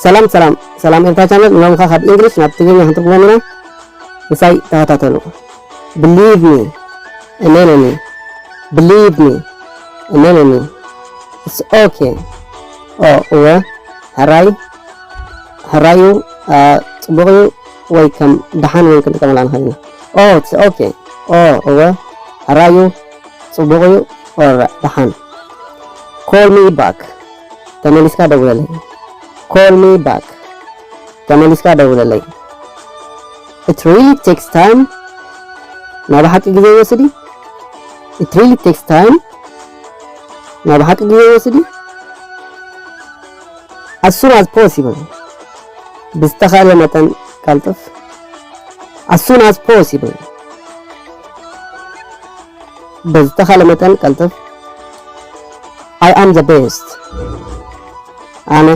ሰላም ሰላም ሰላም ኤርትራ ቻነል፣ ሎምኻ ካብ እንግሊሽ ናብ ትግርኛ ክንትርጉሞም ኢና። ምሳይ ተኸታተሉ። Believe me፣ እመነኒ። Believe me፣ እመነኒ። It's okay። ኦ እወ፣ ሕራይ፣ ሕራዩ፣ ጽቡቕ እዩ። ወይ ከም ደሓን ወይ ክንጥቀመላ ንኽእል ኢና። ኦ it's okay። ኦ እወ፣ ሕራዩ፣ ጽቡቕ እዩ። ኦረ ደሓን። Call me back፣ ተመሊስካ ደውለለይ። Call me back፣ ተመሊስካ ደውለለይ። It really takes time፣ ናይ ብሓቂ ግዜ ይወስድ እዩ። It really takes time፣ ናይ ብሓቂ ግዜ ይወስድ እዩ። As soon as possible፣ ብዝተኻእለ መጠን ቀልጥፍ። As soon as possible፣ ብዝተኻእለ መጠን ቀልጥፍ። I am the best፣ ኣነ